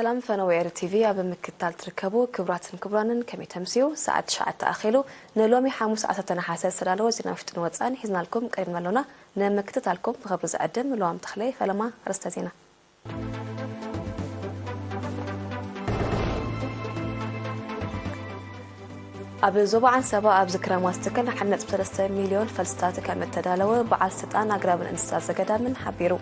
ሰላም ፈነወ ኤሪ ቲቪ ኣብ ምክትታል ትርከቡ ክቡራትን ክቡራንን፣ ከመይ ተምስዩ? ሰዓት ትሽዓተ ኣኺሉ። ንሎሚ ሓሙስ ዓሰርተ ነሓሰ ዝተዳለወ ዜና ውሽጥን ወጻእን ሒዝናልኩም ቀሪብና ኣሎና። ንምክትታልኩም ብኽብሪ ዝዕድም ልዋም ተኽለ። ፈለማ ኣርእስተ ዜና። ኣብ ዞባ ዓንሰባ ኣብዚ ክረማት ዝትከል ሓደ ነጥቢ ሰለስተ ሚልዮን ፈልስታት ከም እተዳለወ በዓል ስልጣን ኣግራብን እንስሳት ዘገዳምን ሓቢሩ።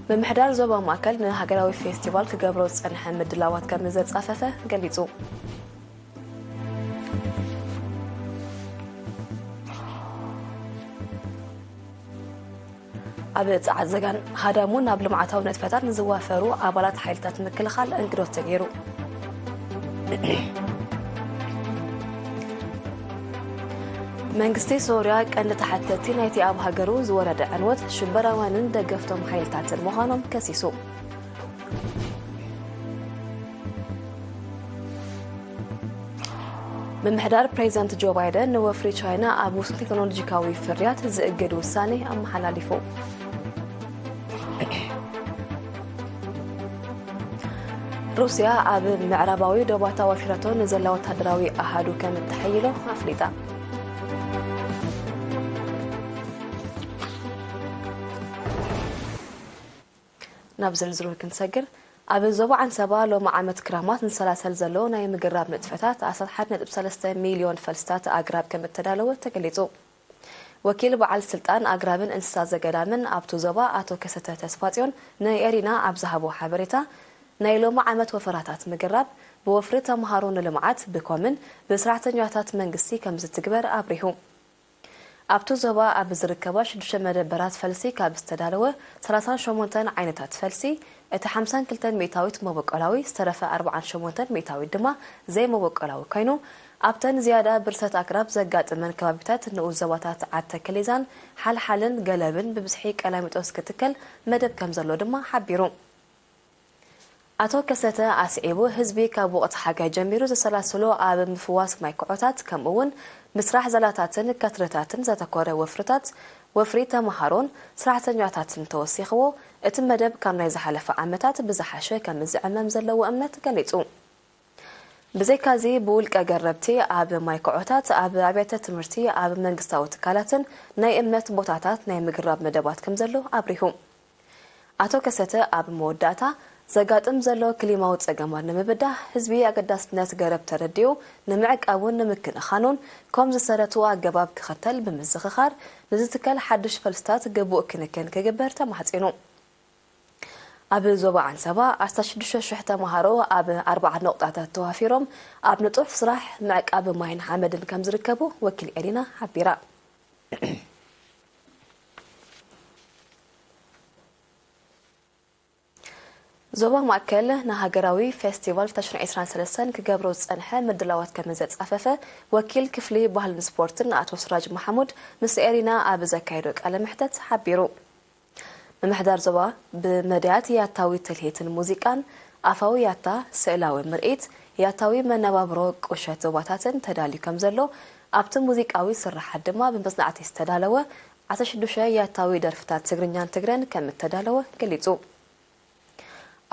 ምምሕዳር ዞባ ማእከል ንሃገራዊ ፌስቲቫል ክገብሮ ዝጸንሐ ምድላዋት ከም ዘጻፈፈ ገሊጹ። ኣብ ጸዓት ዘጋን ሃዳሙ ናብ ልምዓታዊ ንጥፈታት ንዝዋፈሩ ኣባላት ሓይልታት ምክልኻል እንግዶት ተገይሩ። መንግስቲ ሶርያ ቀንዲ ተሓተቲ ናይቲ ኣብ ሃገሩ ዝወረደ ዕንወት ሽበራውያንን ደገፍቶም ሓይልታትን ምዃኖም ከሲሱ። ምምሕዳር ፕሬዚደንት ጆ ባይደን ንወፍሪ ቻይና ኣብ ውሱን ቴክኖሎጂካዊ ፍርያት ዝእግድ ውሳኔ ኣመሓላሊፉ። ሩስያ ኣብ ምዕራባዊ ዶባታ ወፊራቶ ንዘላ ወታደራዊ ኣሃዱ ከም እተሐይሎ ኣፍሊጣ። ናብ ዝርዝሩ ክንሰግር፣ ኣብ ዞባ ዓንሰባ ሎሚ ዓመት ክራማት ንሰላሰል ዘሎ ናይ ምግራብ ንጥፈታት ኣስታት ሓደ ነጥቢ ሰለስተ ሚልዮን ፈልስታት ኣግራብ ከም እተዳለወ ተገሊጹ። ወኪል በዓል ስልጣን ኣግራብን እንስሳ ዘገዳምን ኣብቱ ዞባ ኣቶ ከሰተ ተስፋጽዮን ንኤሪና ኣብ ዝሃቦ ሓበሬታ፣ ናይ ሎሚ ዓመት ወፈራታት ምግራብ ብወፍሪ ተምሃሮ ንልምዓት ብኮምን ብሰራሕተኛታት መንግስቲ ከም ዝትግበር ኣብሪሁ። ኣብቱ ዞባ ኣብ ዝርከባ ሽዱሽተ መደበራት ፈልሲ ካብ ዝተዳለወ ሰላሳን ሸሞንተን ዓይነታት ፈልሲ፣ እቲ ሓምሳን ክልተን ሚእታዊት መበቆላዊ፣ ዝተረፈ ኣርባዓን ሸሞንተን ሚእታዊት ድማ ዘይመበቆላዊ ኮይኑ፣ ኣብተን ዝያዳ ብርሰት ኣግራብ ዘጋጥመን ከባቢታት ንኡስ ዞባታት ዓድ ተከሌዛን ሓልሓልን ገለብን ብብዝሒ ቀላሚጦስ ክትከል መደብ ከም ዘሎ ድማ ሓቢሩ። ኣቶ ከሰተ ኣስዒቡ፣ ህዝቢ ካብ ወቕቲ ሓጋይ ጀሚሩ ዘሰላስሎ ኣብ ምፍዋስ ማይ ክዖታት፣ ከምኡ እውን ምስራሕ ዛላታትን ከትርታትን ዘተኮረ ወፍርታት፣ ወፍሪ ተምሃሮን ሰራሕተኛታትን ተወሲኽዎ፣ እቲ መደብ ካብ ናይ ዝሓለፈ ዓመታት ብዝሓሸ ከም ዝዕመም ዘለዎ እምነት ገሊጹ። ብዘይካዚ፣ ብውልቀ ገረብቲ ኣብ ማይ ክዖታት፣ ኣብ ኣብያተ ትምህርቲ፣ ኣብ መንግስታዊ ትካላትን ናይ እምነት ቦታታት ናይ ምግራብ መደባት ከም ዘሎ ኣብሪሁ። ኣቶ ከሰተ ኣብ መወዳእታ፣ ዘጋጥም ዘሎ ክሊማዊ ጸገማት ንምብዳህ ህዝቢ ኣገዳስነት ገረብ ተረዲኡ ንምዕቃቡን ንምክንኻኑን ከም ዝሰረቱ ኣገባብ ክኽተል ብምዝኽኻር፣ ንዝትከል ሓድሽ ፈልስታት ግቡእ ክንክን ክግበር ተማሕጺኑ። ኣብ ዞባ ዓንሰባ ኣስታት ሽዱሽተ ሽሕ ተምሃሮ ኣብ ኣርባዓ ነቑጣታት ተዋፊሮም ኣብ ንጡፍ ስራሕ ምዕቃብ ማይን ሓመድን ከም ዝርከቡ ወኪል ኤሪና ሓቢራ። ዞባ ማእከል ንሃገራዊ ፌስቲቫል ክልተ ሽሕን ዕስራን ሰለስተን ክገብሮ ዝጸንሐ ምድላዋት ከም ዘጻፈፈ ወኪል ክፍሊ ባህልን ስፖርትን ኣቶ ስራጅ መሓሙድ ምስ ኤሪና ኣብ ዘካየዶ ቃለ መሕተት ሓቢሩ። ምምሕዳር ዞባ ብመዳያት ያታዊ ትልሂትን ሙዚቃን፣ ኣፋዊ ያታ፣ ስእላዊ ምርኢት፣ ያታዊ መነባብሮ ቁሸት ዞባታትን ተዳልዩ ከም ዘሎ፣ ኣብቲ ሙዚቃዊ ስርሓት ድማ ብመጽናዕቲ ዝተዳለወ ዓሰርተ ሽዱሽተ ያታዊ ደርፍታት ትግርኛን ትግረን ከም እተዳለወ ገሊጹ።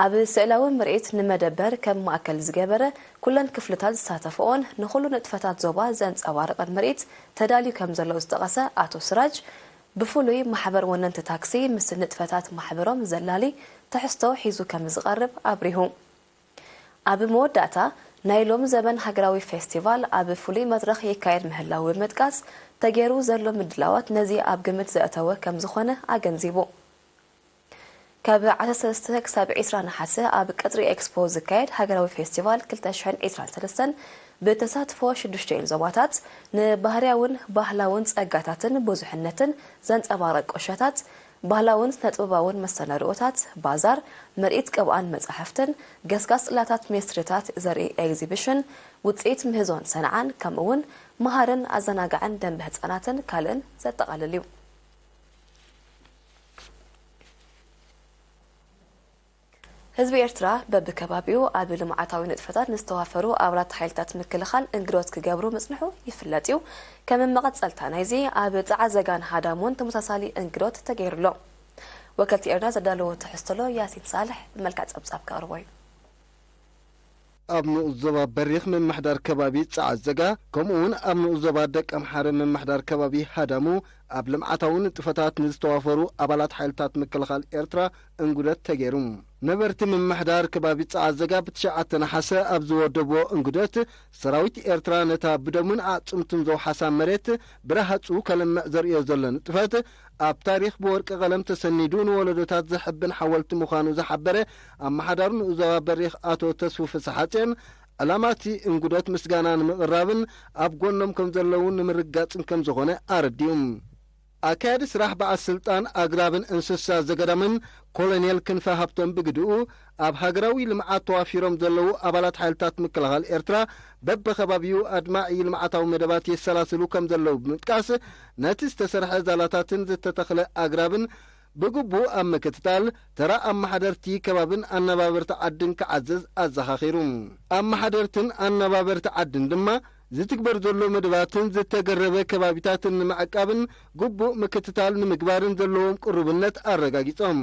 ኣብ ስእላዊ ምርኢት ንመደበር ከም ማእከል ዝገበረ ኩለን ክፍልታት ዝሳተፈኦን ንኹሉ ንጥፈታት ዞባ ዘንጸባርቕን ምርኢት ተዳልዩ ከም ዘሎ ዝጠቐሰ ኣቶ ስራጅ፣ ብፍሉይ ማሕበር ወነንቲ ታክሲ ምስ ንጥፈታት ማሕበሮም ዘላሊ ትሕዝቶ ሒዙ ከም ዝቐርብ ኣብሪሁ። ኣብ መወዳእታ፣ ናይ ሎም ዘበን ሃገራዊ ፌስቲቫል ኣብ ፍሉይ መድረኽ ይካየድ ምህላዉ ብምጥቃስ፣ ተገይሩ ዘሎ ምድላዋት ነዚ ኣብ ግምት ዘእተወ ከም ዝኾነ ኣገንዚቡ። ካብ ዓሰርተ ሰለስተ ክሳብ ዕስራ ነሓሰ ኣብ ቀጽሪ ኤክስፖ ዝካየድ ሃገራዊ ፌስቲቫል ክልተ ሽሕን ዕስራን ሰለስተን ብተሳትፎ ሽዱሽተ ዞባታት ንባህርያውን ባህላውን ጸጋታትን ብዙሕነትን ዘንጸባርቕ ቁሸታት፣ ባህላውን ስነ-ጥበባውን መሰናድኦታት፣ ባዛር፣ ምርኢት ቅብኣን መጻሕፍትን፣ ገስጋስ ጽላታት ሚኒስትሪታት ዘርኢ ኤግዚቢሽን፣ ውጽኢት ምህዞን ሰንዓን፣ ከምኡ'ውን መሃርን ኣዘናጋዕን ደንበ ህጻናትን ካልእን ዘጠቓልል እዩ። ህዝቢ ኤርትራ በብከባቢኡ ኣብ ልምዓታዊ ንጥፈታት ንዝተዋፈሩ ኣባላት ሓይልታት ምክልኻል እንግዶት ክገብሩ ምጽንሑ ይፍለጥ እዩ። ከም መቐጸልታ ናይዚ፣ ኣብ ጸዓዘጋን ሃዳሞን ተመሳሳሊ እንግዶት ተገይሩ ኣሎ። ወከልቲ ኤርና ዘዳለዎ ትሕዝቶ ኣሎ፣ ያሲን ሳልሕ ብመልክዕ ጸብጻብ ከቕርቦ እዩ። ኣብ ንኡስ ዞባ በሪኽ ምምሕዳር ከባቢ ጸዓዘጋ፣ ከምኡ እውን ኣብ ንኡስ ዞባ ደቀምሓረ ምምሕዳር ከባቢ ሃዳሙ፣ ኣብ ልምዓታዊ ንጥፈታት ንዝተዋፈሩ ኣባላት ሓይልታት ምክልኻል ኤርትራ እንጉደት ተገይሩ። ነበርቲ ምምሕዳር ከባቢ ጸዓዘጋ ብትሽዓተ ነሓሰ ኣብ ዝወደብዎ እንጉደት፣ ሰራዊት ኤርትራ ነታ ብደሙን ኣዕጽምቱን ዘውሓሳ መሬት ብረሃጹ ከለምዕ ዘርእዮ ዘሎ ንጥፈት፣ ኣብ ታሪኽ ብወርቂ ቀለም ተሰኒዱ ንወለዶታት ዘሕብን ሓወልቲ ምዃኑ ዝሓበረ ኣመሓዳሪ ንኡስ ዞባ በሪኽ ኣቶ ተስፉ ፍስሓጽዮን፣ ዕላማ እቲ እንጉደት ምስጋና ንምቕራብን ኣብ ጎኖም ከም ዘለዉ ንምርጋጽን ከም ዝኾነ ኣረዲኡ። ኣካያዲ ስራሕ በዓል ስልጣን ኣግራብን እንስሳ ዘገዳምን ኮሎኔል ክንፈ ሃብቶም ብግድኡ፣ ኣብ ሃገራዊ ልምዓት ተዋፊሮም ዘለዉ ኣባላት ሓይልታት ምክልኻል ኤርትራ በብኸባቢኡ ኣድማዒ ልምዓታዊ መደባት የሰላስሉ ከም ዘለዉ ብምጥቃስ፣ ነቲ ዝተሰርሐ ዛላታትን ዝተተኽለ ኣግራብን ብግቡእ ኣብ ምክትታል፣ ተራ ኣመሓደርቲ ከባብን ኣነባበርቲ ዓድን ክዓዝዝ ኣዘኻኺሩ። ኣመሓደርትን ኣነባበርቲ ዓድን ድማ፣ ዝትግበር ዘሎ መደባትን ዝተገረበ ከባቢታትን ንምዕቃብን ግቡእ ምክትታል ንምግባርን ዘለዎም ቅሩብነት ኣረጋጊጾም።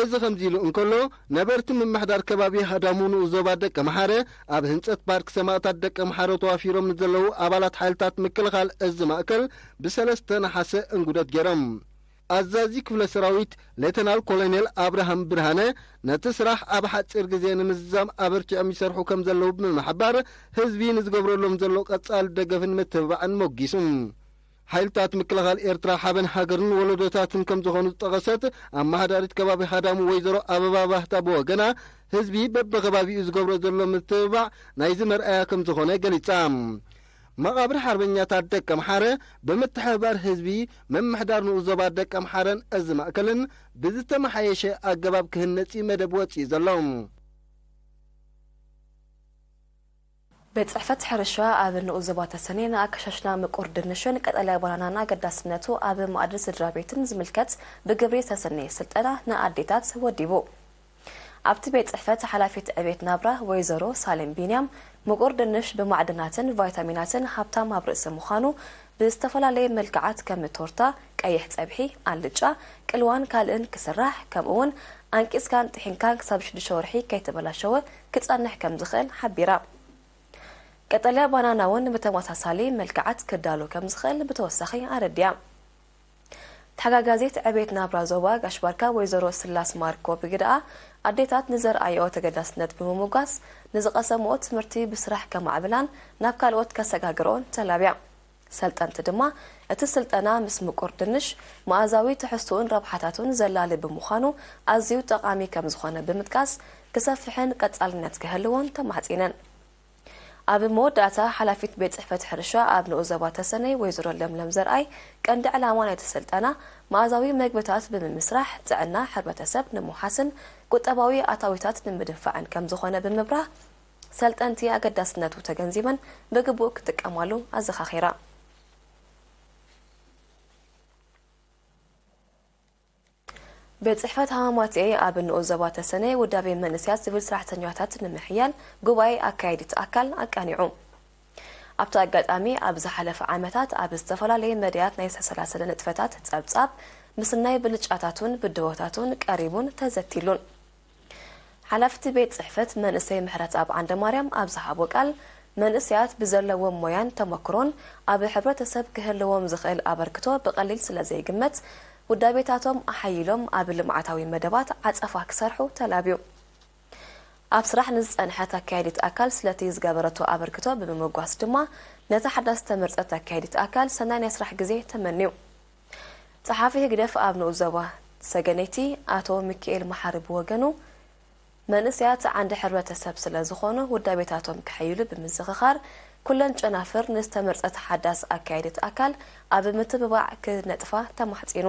እዚ ከምዚ ኢሉ እንከሎ፣ ነበርቲ ምምሕዳር ከባቢ ሃዳሙ ንኡስ ዞባ ደቀምሓረ፣ ኣብ ህንጸት ፓርክ ሰማእታት ደቀምሓረ ተዋፊሮም ንዘለዉ ኣባላት ሓይልታት ምክልኻል እዚ ማእከል ብሰለስተ ነሓሰ እንጉደት ገይሮም። ኣዛዚ ክፍለ ሰራዊት ሌተናል ኮሎኔል ኣብርሃም ብርሃነ፣ ነቲ ስራሕ ኣብ ሓጺር ግዜ ንምዝዛም ኣበርቲዖም ይሰርሑ ከም ዘለዉ ብምሕባር፣ ህዝቢ ንዝገብረሎም ዘሎ ቀጻሊ ደገፍን ምትብባዕን ሞጊሱ። ሓይልታት ምክልኻል ኤርትራ ሓበን ሃገርን ወለዶታትን ከም ዝኾኑ ዝጠቐሰት ኣመሓዳሪት ከባቢ ሃዳሙ ወይዘሮ ኣበባ ባህታ ብወገና፣ ህዝቢ በብኸባቢኡ ዝገብሮ ዘሎ ምትብባዕ ናይዚ መርኣያ ከም ዝኾነ ገሊጻ። መቓብር ሓርበኛታት ደቀምሓረ ብምትሕብባር ህዝቢ ምምሕዳር ንኡስ ዞባ ደቀምሓረን እዚ ማእከልን ብዝተመሓየሸ ኣገባብ ክህነጽ እዩ መደብ ወጺኡ ዘሎ። ቤት ጽሕፈት ሕርሻ ኣብ ንኡስ ዞባ ተሰነይ ንኣከሻሽና ምቁር ድንሽን ቀጠልያ ባናናን ኣገዳስነቱ ኣብ መኣዲ ስድራ ቤትን ዝምልከት ብግብሪ ዝተሰነየ ስልጠና ንኣዴታት ወዲቡ። ኣብቲ ቤት ጽሕፈት ሓላፊት ዕቤት ናብራ ወይዘሮ ሳሌም ቢንያም፣ ምቁር ድንሽ ብማዕድናትን ቫይታሚናትን ሃብታም ኣብ ርእሲ ምዃኑ፣ ብዝተፈላለየ መልክዓት ከም ቶርታ፣ ቀይሕ ጸብሒ፣ ኣልጫ፣ ቅልዋን ካልእን ክስራሕ፣ ከምኡ'ውን ኣንቂጽካን ጥሒንካን ክሳብ ሽዱሽተ ወርሒ ከይተበላሸወ ክጸንሕ ከም ዝኽእል ሓቢራ። ቀጠልያ ባናና እውን ብተመሳሳሊ መልክዓት ክዳሎ ከም ዝኽእል ብተወሳኺ ኣረዲኣ። ተሓጋጋዚት ዕቤት ናብራ ዞባ ጋሽ ባርካ ወይዘሮ ስላስ ማርኮ ብግደኣ፣ ኣዴታት ንዘርኣየኦ ተገዳስነት ብምምጓስ፣ ንዝቐሰምኦ ትምህርቲ ብስራሕ ከማዕብላን ናብ ካልኦት ከሰጋግርኦን ተላብያ። ሰልጠንቲ ድማ፣ እቲ ስልጠና ምስ ምቁር ድንሽ፣ መኣዛዊ ትሕዝትኡን ረብሓታቱን ዘላሊ ብምዃኑ ኣዝዩ ጠቓሚ ከም ዝኾነ ብምጥቃስ፣ ክሰፍሕን ቀጻልነት ክህልዎን ተማሕጺነን። ኣብ መወዳእታ፣ ሓላፊት ቤት ጽሕፈት ሕርሻ ኣብ ንኡስ ዞባ ተሰነይ ወይዘሮ ለምለም ዘርኣይ፣ ቀንዲ ዕላማ ናይቲ ስልጠና መኣዛዊ መግብታት ብምምስራሕ ጥዕና ሕብረተሰብ ንምውሓስን ቁጠባዊ ኣታዊታት ንምድንፋዕን ከም ዝኾነ ብምብራህ፣ ሰልጠንቲ ኣገዳስነቱ ተገንዚበን ብግቡእ ክጥቀማሉ ኣዘኻኺራ። ቤት ጽሕፈት ሃማማትኤ ኣብ ንኡስ ዞባ ተሰነይ ውዳቤ መንእሰያት ሲቪል ሰራሕተኛታት ንምሕያል ጉባኤ ኣካያዲት ኣካል ኣቃኒዑ። ኣብቲ ኣጋጣሚ፣ ኣብ ዝሓለፈ ዓመታት ኣብ ዝተፈላለየ መዳያት ናይ ዝተሰላሰለ ንጥፈታት ጸብጻብ፣ ምስናይ ብልጫታቱን ብድሆታቱን ቀሪቡን ተዘቲሉን። ሓላፍቲ ቤት ጽሕፈት መንእሰይ ምሕረትኣብ ዓንደማርያም ኣብ ዝሃቦ ቃል፣ መንእሰያት ብዘለዎም ሞያን ተመክሮን ኣብ ሕብረተሰብ ክህልዎም ዝኽእል ኣበርክቶ ብቐሊል ስለ ዘይግመት፣ ውዳቤታቶም ኣሓይሎም ኣብ ልምዓታዊ መደባት ዓጸፋ ክሰርሑ ተላብዩ። ኣብ ስራሕ ንዝጸንሐት ኣካያዲት ኣካል ስለቲ ዝገበረቶ ኣበርክቶ ብምምጓስ ድማ፣ ነታ ሓዳስ ዝተመርጸት ኣካያዲት ኣካል ሰናይ ናይ ስራሕ ግዜ ተመንዩ። ጸሓፊ ህግደፍ ኣብ ንኡስ ዞባ ሰገነይቲ ኣቶ ሚኪኤል መሓሪ ብወገኑ፣ መንእሰያት ዓንዲ ሕብረተሰብ ስለ ዝኾኑ፣ ውዳቤታቶም ከሐይሉ ብምዝኽኻር፣ ኩለን ጨናፍር ንዝተመርጸት ሓዳስ ኣካያዲት ኣካል ኣብ ምትብባዕ ክነጥፋ ተማሕጺኑ።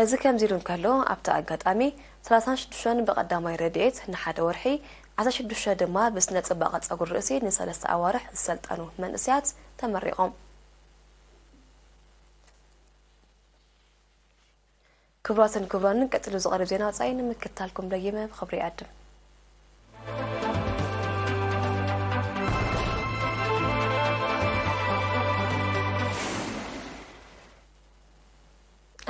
እዚ ከምዚ ኢሉ እንከሎ፣ ኣብቲ ኣጋጣሚ፣ ሰላሳን ሽዱሽተን ብቐዳማይ ረድኤት ንሓደ ወርሒ፣ ዓሰርተ ሽዱሽተ ድማ ብስነ ጽባቐ ጸጉሪ ርእሲ ንሰለስተ ኣዋርሕ ዝሰልጠኑ መንእሰያት ተመሪቖም። ክቡራትን ክቡራንን፣ ቀጺሉ ዝቐርብ ዜና ወጻኢ ንምክትታልኩም ደጊመ ብኽብሪ ይዕድም።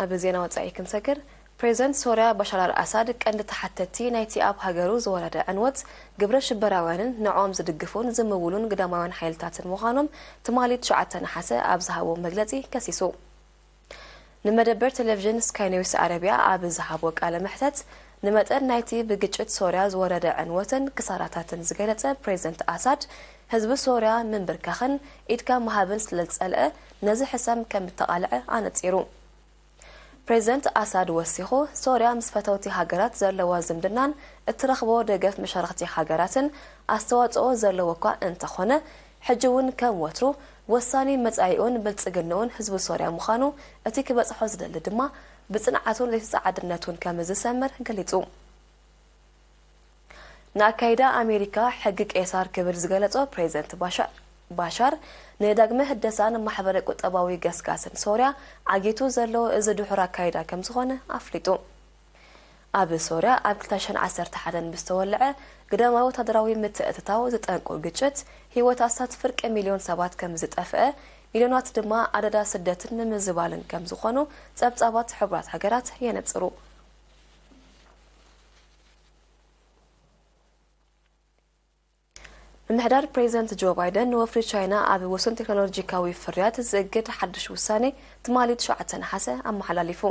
ኣብ ዜና ወጻኢ ክንሰግር፣ ፕሬዚደንት ሶርያ ባሻር ኣል ኣሳድ ቀንዲ ተሓተቲ ናይቲ ኣብ ሃገሩ ዝወረደ ዕንወት ግብረ ሽበራውያንን ንዕኦም ዝድግፉን ዝምውሉን ግዳማውያን ሓይልታትን ምዃኖም ትማሊ ትሽዓተ ነሓሰ ኣብ ዝሃቦ መግለጺ ከሲሱ። ንመደበር ቴሌቪዥን ስካይ ኒውስ ዓረብያ ኣብ ዝሃቦ ቃለ መሕተት፣ ንመጠን ናይቲ ብግጭት ሶርያ ዝወረደ ዕንወትን ክሳራታትን ዝገለጸ ፕሬዚደንት ኣሳድ፣ ህዝቢ ሶርያ ምንብርካኽን ኢድካ ምሃብን ስለዝጸልአ ነዚ ሕሰም ከም እተቓልዐ ኣነጺሩ። ፕሬዚደንት ኣሳድ ወሲኹ፣ ሶርያ ምስ ፈተውቲ ሃገራት ዘለዋ ዝምድናን እትረኽቦ ደገፍ መሻርኽቲ ሃገራትን ኣስተዋጽኦ ዘለዎ እኳ እንተኾነ፣ ሕጂ እውን ከም ወትሩ ወሳኒ መጻኢኡን ብልጽግንኡን ህዝቢ ሶርያ ምዃኑ፣ እቲ ክበጽሖ ዝደሊ ድማ ብጽንዓቱን ዘይተጸዓድነቱን ከም ዝሰምር ገሊጹ። ንኣካይዳ ኣሜሪካ ሕጊ ቄሳር ክብል ዝገለጾ ፕሬዚደንት ባሻ-፣ ባሻር፣ ንዳግመ ህደሳን ማሕበረ ቁጠባዊ ገስጋስን ሶርያ ዓጊቱ ዘሎ እዚ ድሑር ኣካይዳ ከም ዝኾነ ኣፍሊጡ። ኣብ ሶርያ ኣብ ክልተ ሽሕን ዓሰርተ ሓደን ብዝተወልዐ ግዳማዊ ወታደራዊ ምትእትታው ዝጠንቁ ግጭት፣ ህይወት ኣስታት ፍርቂ ሚልዮን ሰባት ከም ዝጠፍአ፣ ሚልዮናት ድማ ኣደዳ ስደትን ምምዝባልን ከም ዝኾኑ ጸብጻባት ሕቡራት ሃገራት የነጽሩ። ምምሕዳር ፕሬዚደንት ጆ ባይደን ንወፍሪ ቻይና ኣብ ውሱን ቴክኖሎጂካዊ ፍርያት ዝእግድ ሓድሽ ውሳኔ ትማሊ ትሽዓተ ነሓሰ ኣመሓላሊፉ።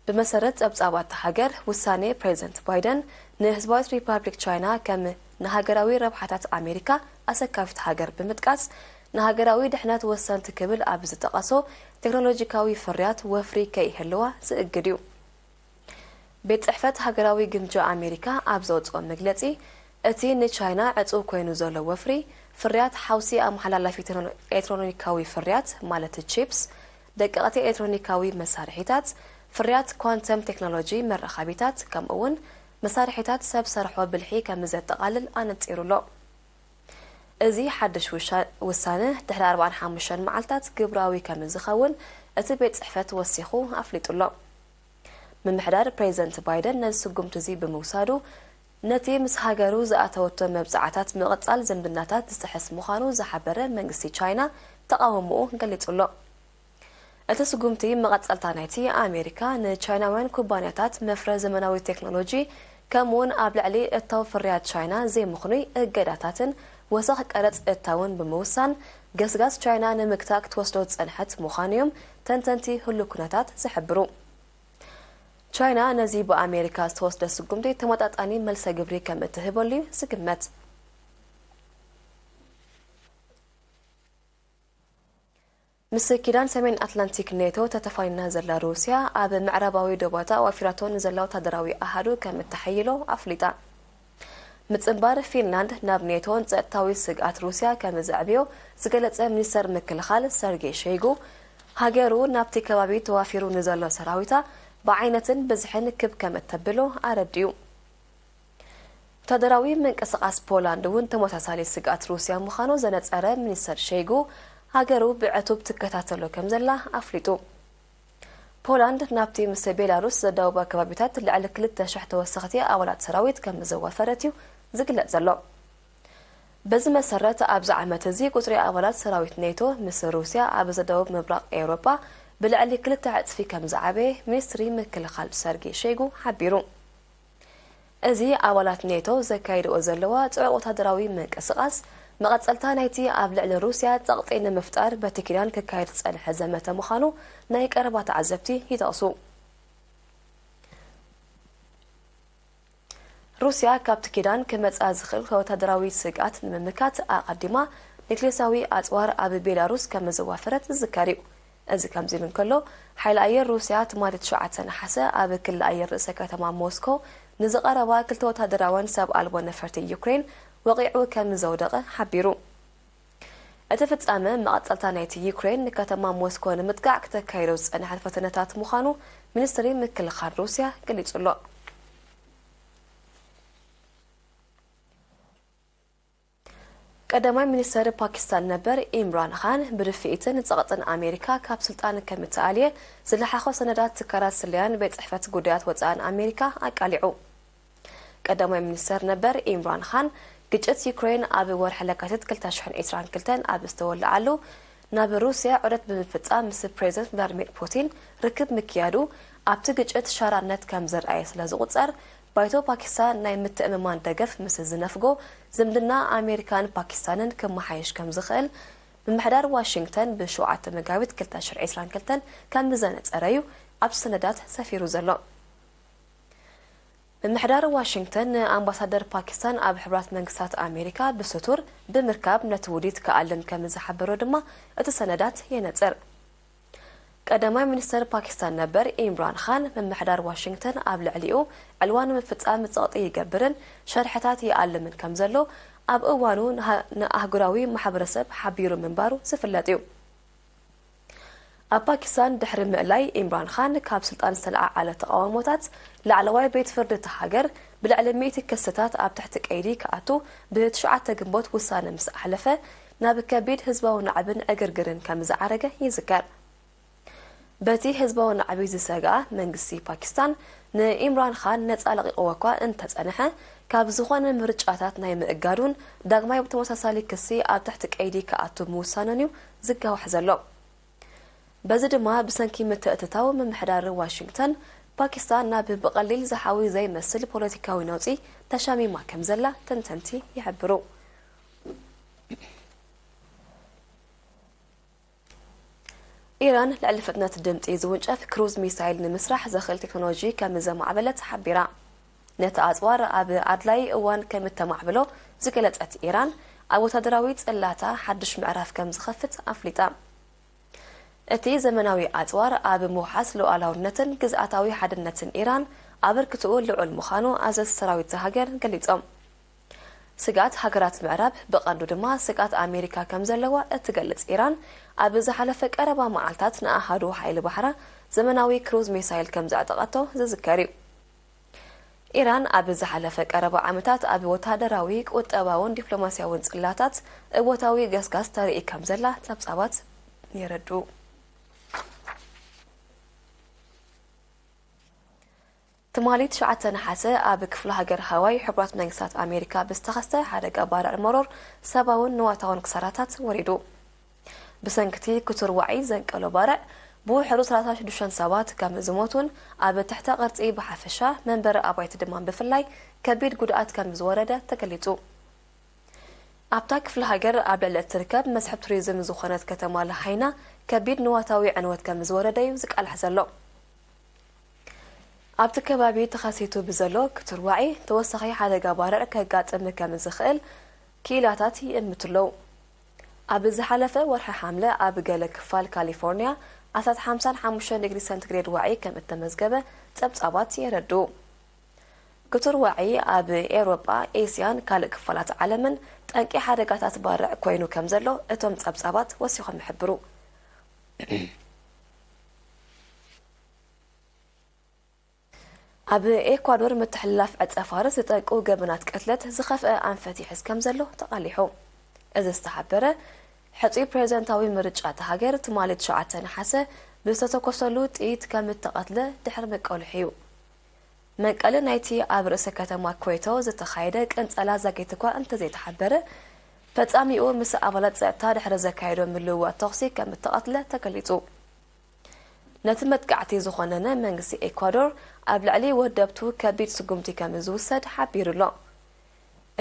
ብመሰረት ጸብጻባት እታ ሃገር፣ ውሳኔ ፕሬዚደንት ባይደን ንህዝባዊት ሪፓብሊክ ቻይና ከም ንሃገራዊ ረብሓታት ኣሜሪካ ኣሰካፊት ሃገር ብምጥቃስ፣ ንሃገራዊ ድሕነት ወሰንቲ ክብል ኣብ ዝጠቐሶ ቴክኖሎጂካዊ ፍርያት ወፍሪ ከይህልዋ ዝእግድ እዩ። ቤት ጽሕፈት ሃገራዊ ግምጃ ኣሜሪካ ኣብ ዘውጽኦ መግለጺ፣ እቲ ንቻይና ዕጹው ኮይኑ ዘሎ ወፍሪ፣ ፍርያት ሓውሲ ኣመሓላላፊ ኤሌክትሮኒካዊ ፍርያት፣ ማለት ቺፕስ፣ ደቀቕቲ ኤሌክትሮኒካዊ መሳርሒታት፣ ፍርያት ኳንተም ቴክኖሎጂ፣ መራኸቢታት፣ ከምኡ እውን መሳርሒታት ሰብ ሰርሖ ብልሒ ከም ዘጠቓልል ኣነጺሩ ኣሎ። እዚ ሓድሽ ውሻ-፣ ውሳነ ድሕሪ ኣርባዓን ሓሙሽተን መዓልታት ግብራዊ ከም ዝኸውን እቲ ቤት ጽሕፈት ወሲኹ ኣፍሊጡ ኣሎ። ምምሕዳር ፕሬዚደንት ባይደን ነዚ ስጉምቲ እዚ ብምውሳዱ፣ ነቲ ምስ ሃገሩ ዝኣተወቶ መብጽዓታት ምቕጻል ዝምድናታት ዝጥሕስ ምዃኑ ዝሓበረ መንግስቲ ቻይና ተቓውሞኡ ገሊጹ ኣሎ። እቲ ስጉምቲ መቐጸልታ ናይቲ ኣሜሪካ ንቻይናውያን ኩባንያታት መፍረ ዘመናዊ ቴክኖሎጂ፣ ከምኡውን ኣብ ልዕሊ እታው ፍርያት ቻይና ዘይምኽኑይ እገዳታትን ወሰኽ ቀረጽ እታውን ብምውሳን፣ ገስጋስ ቻይና ንምግታእ ክትወስዶ ዝጸንሐት ምዃኑ እዮም ተንተንቲ ህሉው ኩነታት ዝሕብሩ። ቻይና ነዚ ብኣሜሪካ ዝተወስደ ስጉምቲ ተመጣጣኒ መልሰ ግብሪ ከም እትህበሉ እዩ ዝግመት። ምስ ኪዳን ሰሜን ኣትላንቲክ ኔቶ ተተፋኒና ዘላ ሩስያ፣ ኣብ ምዕራባዊ ዶባታ ኣዋፊራቶ ንዘላ ወታደራዊ ኣሃዱ ከም እተሓይሎ ኣፍሊጣ። ምጽንባር ፊንላንድ ናብ ኔቶን ጸጥታዊ ስግኣት ሩስያ ከም ዘዕብዮ ዝገለጸ ሚኒስተር ምክልኻል ሰርጌ ሸይጉ፣ ሃገሩ ናብቲ ከባቢ ተዋፊሩ ንዘሎ ሰራዊታ ብዓይነትን ብዝሕን ክብ ከም እተብሎ ኣረዲኡ። ወታደራዊ ምንቅስቓስ ፖላንድ እውን ተመሳሳሊ ስግኣት ሩስያ ምዃኑ ዘነጸረ ሚኒስተር ሸይጉ፣ ሃገሩ ብዕቱብ ትከታተሎ ከም ዘላ ኣፍሊጡ። ፖላንድ ናብቲ ምስ ቤላሩስ ዘዳውባ ከባቢታት ልዕሊ ክልተ ሽሕ ተወሰኽቲ ኣባላት ሰራዊት ከም ዘዋፈረት እዩ ዝግለጽ ዘሎ። በዚ መሰረት፣ ኣብዚ ዓመት እዚ ቁጽሪ ኣባላት ሰራዊት ኔቶ ምስ ሩስያ ኣብ ዘደቡብ ምብራቕ ኤውሮጳ ብልዕሊ ክልተ ዕጽፊ ከም ዝዓበየ ሚኒስትሪ ምክልኻል ሰርጌ ሸይጉ ሓቢሩ። እዚ ኣባላት ኔቶ ዘካይድኦ ዘለዋ ጽዑቕ ወታደራዊ ምንቅስቓስ፣ መቐጸልታ ናይቲ ኣብ ልዕሊ ሩስያ ጸቕጢ ንምፍጣር በቲ ኪዳን ክካየድ ዝጸንሐ ዘመተ ምዃኑ ናይ ቀረባ ተዓዘብቲ ይጠቕሱ። ሩስያ ካብቲ ኪዳን ክመጽኣ ዝኽእል ወታደራዊ ስግኣት ንምምካት፣ ኣቐዲማ ኒክሌሳዊ ኣጽዋር ኣብ ቤላሩስ ከም ዘዋፈረት ዝዝከር እዩ። እዚ ከምዚ ኢሉ እንከሎ፣ ሓይሊ ኣየር ሩስያ ትማሊ ትሽዓተ ነሓሰ ኣብ ክሊ ኣየር ርእሰ ከተማ ሞስኮ ንዝቐረባ ክልተ ወታደራውያን ሰብ ኣልቦ ነፈርቲ ዩክሬን ወቒዑ ከም ዘውደቐ ሓቢሩ። እቲ ፍጻመ፣ መቐጸልታ ናይቲ ዩክሬን ንከተማ ሞስኮ ንምጥቃዕ ክተካይዶ ዝጸንሐት ፈተነታት ምዃኑ ሚኒስትሪ ምክልኻል ሩስያ ገሊጹ ኣሎ። ቀዳማይ ሚኒስተር ፓኪስታን ነበር ኢምራን ኻን፣ ብድፍኢትን ጸቕጥን ኣሜሪካ ካብ ስልጣን ከም እተኣልየ ዝለሓኾ ሰነዳት ትካላት ስለያን ቤት ጽሕፈት ጉዳያት ወጻእን ኣሜሪካ ኣቃሊዑ። ቀዳማይ ሚኒስተር ነበር ኢምራን ኻን፣ ግጭት ዩክሬን ኣብ ወርሒ ለካቲት ክልተ ሽሕን ዕስራን ክልተን ኣብ ዝተወልዓሉ፣ ናብ ሩስያ ዑደት ብምፍጻም ምስ ፕሬዚደንት ቭላድሚር ፑቲን ርክብ ምክያዱ፣ ኣብቲ ግጭት ሻራነት ከም ዘርኣየ ስለ ዝቑጸር፣ ባይቶ ፓኪስታን ናይ ምትእምማን ደገፍ ምስ ዝነፍጎ፣ ዝምድና ኣሜሪካን ፓኪስታንን ክመሓየሽ ከም ዝኽእል ምምሕዳር ዋሽንግተን ብ7 መጋቢት ክልተ ሽሕን ዕስራን ክልተን ከም ዘነጸረ እዩ ኣብ ሰነዳት ሰፊሩ ዘሎ። ምምሕዳር ዋሽንግተን ንኣምባሳደር ፓኪስታን ኣብ ሕቡራት መንግስታት ኣሜሪካ ብስቱር ብምርካብ ነቲ ውዲት ክኣልን ከም ዝሓበሮ ድማ እቲ ሰነዳት የነጽር። ቀዳማይ ሚኒስተር ፓኪስታን ነበር ኢምራን ኻን፣ ምምሕዳር ዋሽንግተን ኣብ ልዕሊኡ ዕልዋ ንምፍጻም ጸቕጢ ይገብርን ሸርሕታት ይኣልምን ከም ዘሎ ኣብ እዋኑ ንሃ-፣ ንኣህጉራዊ ማሕበረሰብ ሓቢሩ ምንባሩ ዝፍለጥ እዩ። ኣብ ፓኪስታን ድሕሪ ምእላይ ኢምራን ኻን ካብ ስልጣን ዝተለዓዓለ ተቓውሞታት፣ ላዕለዋይ ቤት ፍርዲ እታ ሃገር ብልዕሊ ሚእቲ ክስታት ኣብ ትሕቲ ቀይዲ ክኣቱ ብ9 ግንቦት ውሳነ ምስ ኣሕለፈ፣ ናብ ከቢድ ህዝባዊ ናዕብን ዕግርግርን ከም ዝዓረገ ይዝከር። በቲ ህዝባዊ ናዕቢ ዝሰግኣ መንግስቲ ፓኪስታን፣ ንኢምራን ኻን ነጻ ለቒቕዎ እኳ እንተጸንሐ፣ ካብ ዝኾነ ምርጫታት ናይ ምእጋዱን ዳግማይ ብተመሳሳሊ ክሲ ኣብ ትሕቲ ቀይዲ ክኣቱ ምውሳኑን እዩ ዝጋዋሕ ዘሎ። በዚ ድማ ብሰንኪ ምትእትታው ምምሕዳር ዋሽንግተን፣ ፓኪስታን ናብ ብቐሊል ዝሓዊ ዘይመስል ፖለቲካዊ ነውጺ ተሻሚማ ከም ዘላ ተንተንቲ ይሕብሩ። ኢራን ልዕሊ ፍጥነት ድምጺ ዝውንጨፍ ክሩዝ ሚሳይል ንምስራሕ ዘኽእል ቴክኖሎጂ ከም ዘማዕበለት ሓቢራ። ነቲ ኣጽዋር ኣብ ኣድላዪ እዋን ከም እተማዕብሎ ዝገለጸት ኢራን፣ ኣብ ወታደራዊ ጽላታ ሓድሽ ምዕራፍ ከም ዝኸፍት ኣፍሊጣ። እቲ ዘመናዊ ኣጽዋር ኣብ ምውሓስ ሉዓላውነትን ግዝኣታዊ ሓድነትን ኢራን ኣበርክትኡ ልዑል ምዃኑ ኣዘዝቲ ሰራዊት እታ ሃገር ገሊጾም። ስግኣት ሃገራት ምዕራብ፣ ብቐንዱ ድማ ስግኣት ኣሜሪካ ከም ዘለዋ እትገልጽ ኢራን፣ ኣብ ዝሓለፈ ቀረባ መዓልታት ንኣሃዱ ሓይሊ ባሕራ ዘመናዊ ክሩዝ ሚሳይል ከም ዘዕጠቐቶ ዝዝከር እዩ። ኢራን ኣብ ዝሓለፈ ቀረባ ዓመታት ኣብ ወተሃደራዊ፣ ቁጠባውን ዲፕሎማስያውን ጽላታት እወታዊ ገስጋስ ተርኢ ከም ዘላ ጸብጻባት የረድኡ። ትማሊ ትሽዓተ ነሓሰ ኣብ ክፍለ ሃገር ሃዋይ ሕቡራት መንግስታት ኣሜሪካ ብዝተኸስተ ሓደጋ ባርዕ መሮር ሰብኣውን ንዋታውን ክሳራታት ወሪዱ። ብሰንክቲ ክቱር ዋዒ ዘንቀሎ ባርዕ ብውሕዱ ሰላሳ ሽዱሽተ ሰባት ከም ዝሞቱን ኣብ ትሕተ ቅርጺ ብሓፈሻ መንበሪ ኣባይቲ ድማ ብፍላይ ከቢድ ጉድኣት ከም ዝወረደ ተገሊጹ። ኣብታ ክፍለ ሃገር ኣብ ልዕሊ እትርከብ መስሕብ ቱሪዝም ዝኾነት ከተማ ለሃይና ከቢድ ንዋታዊ ዕንወት ከም ዝወረደ እዩ ዝቃላሕ ዘሎ። ኣብቲ ከባቢ ተኸሲቱ ብዘሎ ክቱር ዋዒ ተወሳኺ ሓደጋ ባርዕ ከጋጥም ከም ዝኽእል ክኢላታት ይእምቱ ኣለዉ። ኣብ ዝሓለፈ ወርሒ ሓምለ ኣብ ገለ ክፋል ካሊፎርኒያ ኣስታት ሓምሳን ሓሙሽተን ዲግሪ ሰንቲግሬድ ዋዒ ከም እተመዝገበ ጸብጻባት የረድኡ። ክቱር ዋዒ ኣብ ኤውሮጳ፣ ኤስያን ካልእ ክፋላት ዓለምን ጠንቂ ሓደጋታት ባርዕ ኮይኑ ከም ዘሎ እቶም ጸብጻባት ወሲኾም ይሕብሩ። ኣብ ኤኳዶር ምትሕልላፍ ዕጸ ፋርስ ዝጠንቁ ገበናት ቅትለት ዝኸፍአ ኣንፈት ይሕዝ ከም ዘሎ ተቓሊሑ። እዚ ዝተሓበረ፣ ሕጹይ ፕሬዝደንታዊ ምርጫ እታ ሃገር ትማሊ ትሽዓተ ነሓሰ ብዝተተኮሰሉ ጥይት ከም እተቐትለ ድሕሪ ምቀልሑ እዩ። መንቀሊ ናይቲ ኣብ ርእሰ ከተማ ኩዌቶ ዝተኻየደ ቅንጸላ ዛጊት እኳ እንተዘይተሓበረ፣ ፈጻሚኡ ምስ ኣባላት ጸጥታ ድሕሪ ዘካየዶ ምልውዋጥ ተኹሲ ከም እተቐትለ ተገሊጹ። ነቲ መጥቃዕቲ ዝኾነነ መንግስቲ ኤኳዶር ኣብ ልዕሊ ወደብቱ ከቢድ ስጉምቲ ከም ዝውሰድ ሓቢሩ ኣሎ።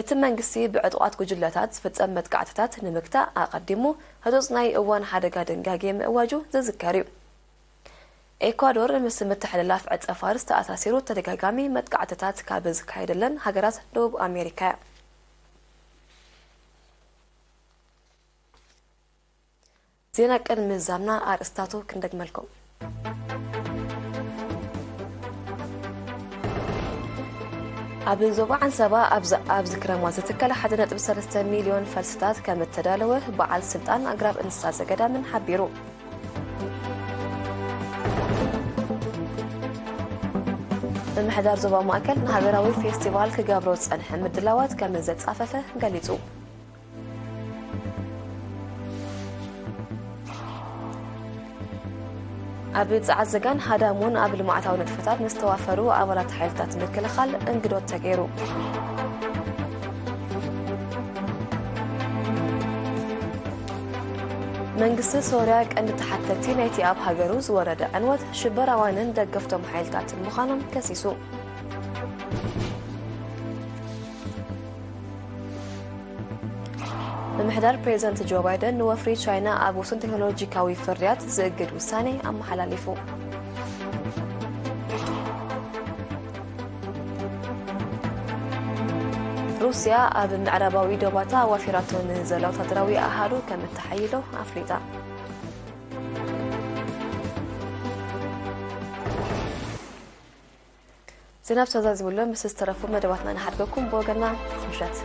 እቲ መንግስቲ ብዕጡቓት ጉጅለታት ዝፍጸም መጥቃዕትታት ንምግታእ ኣቐዲሙ ህጹጽ ናይ እዋን ሓደጋ ድንጋጌ ምእዋጁ ዝዝከር እዩ። ኤኳዶር ምስ ምትሕልላፍ ዕጸ ፋርስ ተኣሳሲሩ ተደጋጋሚ መጥቃዕትታት ካብ ዝካየደለን ሃገራት ደቡብ ኣሜሪካ እያ። ዜና ቅድሚ ምዛምና ኣርእስታቱ ክንደግመልኩም። ኣብ ዞባ ዓንሰባ ኣብዚ፣ ኣብዚ ክረማ ዝትከል ሓደ ነጥቢ ሰለስተ ሚልዮን ፈልስታት ከም እተዳለወ በዓል ስልጣን ኣግራብ እንስሳ ዘገዳምን ሓቢሩ። ምምሕዳር ዞባ ማእከል ንሃገራዊ ፌስቲቫል ክገብሮ ዝጸንሐ ምድላዋት ከም ዘጻፈፈ ገሊጹ። ኣብ ጸዓት ዘጋን ሃዳሙን ኣብ ልምዓታዊ ንጥፈታት ንዝተዋፈሩ ኣባላት ሓይልታት ምክልኻል እንግዶት ተገይሩ። መንግስቲ ሶርያ ቀንዲ ተሓተቲ ናይቲ ኣብ ሃገሩ ዝወረደ ዕንወት ሽበራውያንን ደገፍቶም ሓይልታትን ምዃኖም ከሲሱ። ምምሕዳር ፕሬዚደንት ጆ ባይደን ንወፍሪ ቻይና ኣብ ውሱን ቴክኖሎጂካዊ ፍርያት ዝእግድ ውሳኔ ኣመሓላሊፉ። ሩስያ ኣብ ምዕራባዊ ዶባታ ኣዋፊራቶ ንዘላ ወታደራዊ ኣሃዱ ከም እተሓይሎ ኣፍሊጣ። ዜና ብተዛዚሙሎ ምስ ዝተረፉ መደባትና ንሓድገኩም። ብወገና ርሑስ ምሸት።